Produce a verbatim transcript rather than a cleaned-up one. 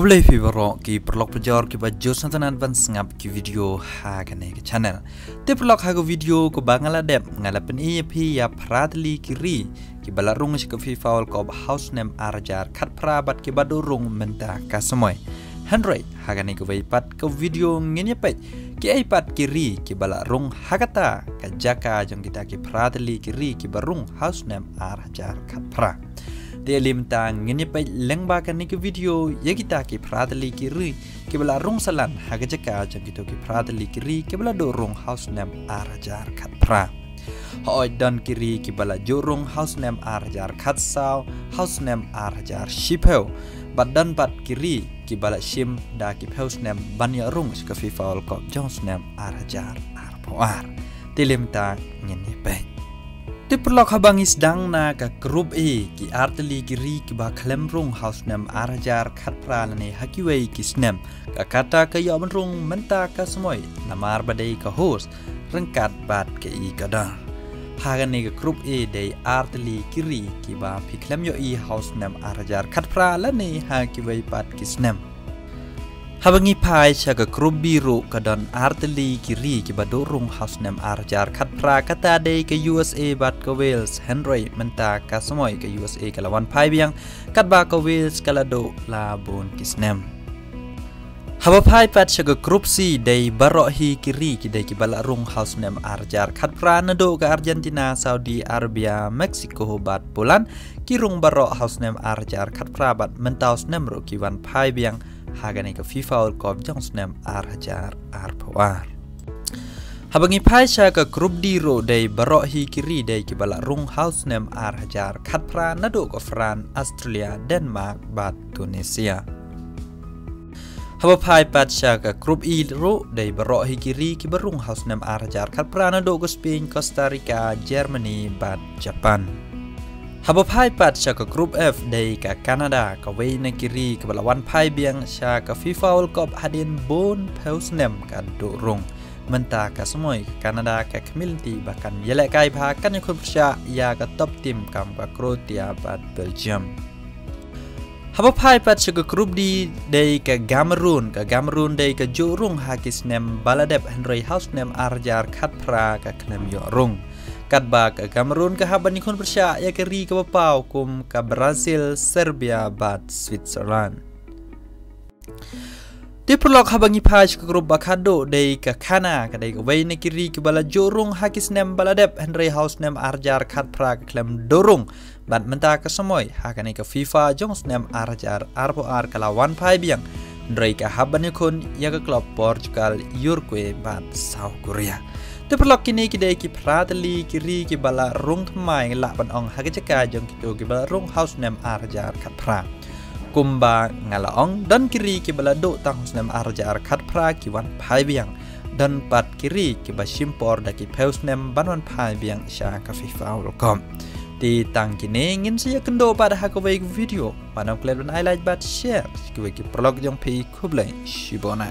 Khublei phi baroh ki paralok pajor kiba ju sngewtynnat ban sngap ki video ha kane ka channel. Te paralok, ha ka video kaba nga la dep nga la pyni ïa phi ïa phra tylli ki ri kiba la rung sha ka FIFA World Cup ha u snem ar hajar khatphra bad kiba duh rung mynta ka samoi. Hynrei ha kane kawei pat ka video ngin ïa peit kiei pat ki ri kiba la rung ha kata ka jaka jong kita ki phra tylli ki ri kiba rung ha u snem ar hajar khatphra. Te ïa lei mynta ngin ïa peit lyngba kane ka video ïa kita ki phra tylli ki ri kiba la rung salan ha ka jaka jong kito ki phra tylli ki ri kiba la duh rung ha u snem ar hajar khatphra. Hooid, don ki ri kiba la ju rung ha u snem ar hajar khatsaw, ha u snem ar hajar shiphew. Bad don pat ki ri kiba la shim da ki phew snem ban ïoh rung sha ka FIFA World Cup jong u snem ar hajar arphew ar. Te ïa lei mynta ngin ïa peit. Te paralok, haba ngi sdang na ka Group A, ki ar tylli ki ri kiba khlem rung ha u snem ar hajar khatphra lane ha kiwei ki snem, ka Qatar ka ïoh ban rung mynta ka samoi namar ba dei ka host ryngkat bad ka Ecuador. Ha kane ka Group A dei ar tylli ki ri kiba phi khlem ïohi ha u snem ar hajar khatphra lane ha kiwei pat ki snem. Haba ngi phai sha ka Group B ruh ka don ar tylli ki ri kiba duh rung ha u snem ar hajar khatphra, kata dei ka U S A bad ka Wales. Hynrei mynta ka samoi ka U S A ka la wan phai biang, katba ka Wales ka la duh la bun ki snem. Haba phai pat sha ka Group C dei baroh hi ki ri ki dei kiba la rung ha u snem ar hajar khatphra, naduh ka Argentina, Saudi Arabia, Mexico bad Poland. Ki rung baroh ha u snem ar hajar khatphra bad mynta u snem ruh ki wan phai biang ha kane ka FIFA World Cup jong u snem ar hajar arphew ar. Haba ngi phai sha ka Group D ruh dei baroh hi ki ri dei kiba la rung ha u snem ar hajar khatphra, naduh ka France, Australia, Denmark bad Tunisia. Haba phai pat sha ka Group E ruh dei baroh hi ki ri kiba rung ha u snem ar hajar khatphra, naduh ka Spain, Costa Rica, Germany bad Japan. Haba phai pat sha ka Group F dei ka Canada, kawei na ki ri kaba la wan phai biang sha ka FIFA World Cup hadien bun phew snem ka duh rung. Mynta ka samoi ka Canada ka khmih lynti ba kan ïalehkai bha, kan ïakhun pyrshah ïa ka top team kam ka Croatia bad Belgium. Haba phai pat sha ka Group D dei ka Cameroon, ka Cameroon dei ka ju rung ha ki snem ba la dep, hynrei ha u snem ar hajar khatphra ka khlem ïoh rung. Katba ka Cameroon ka hap ban ïakhun pyrshah ïa ka ri kaba paw kum ka Brazil, Serbia bad Switzerland. Te paralok, haba ngi phai sha ka Group ba khatduh dei ka Ghana, ka dei kawei na ki ri kiba la ju rung ha ki snem ba la dep, hynrei ha u snem ar hajar khatphra ka khlem duh rung. Bad mynta ka samoi ha kane ka FIFA jong u snem ar hajar arphew ar ka la wan phai biang, hynrei ka hap ban ïakhun ïa ka club Portugal, Uruguay bad South Korea. Te paralok, kine ki dei ki phra tylli ki ri kiba la rung thymmai, lah ban ong, ha ka jaka jong kito kiba la rung ha u snem ar hajar khatphra. Kumba nga la ong, don ki ri kiba la duh tang ha u snem ar hajar khatphra ki wan phai biang. Don pat ki ri kiba shim por da ki phew snem ban wan phai biang sha ka FIFA World Cup. Te tang kine, ngin sa ïakynduh pat ha kawei ka video. Wat nym klet ban ai like bad share sha kiwei ki paralok jong phi. Khublei shibun.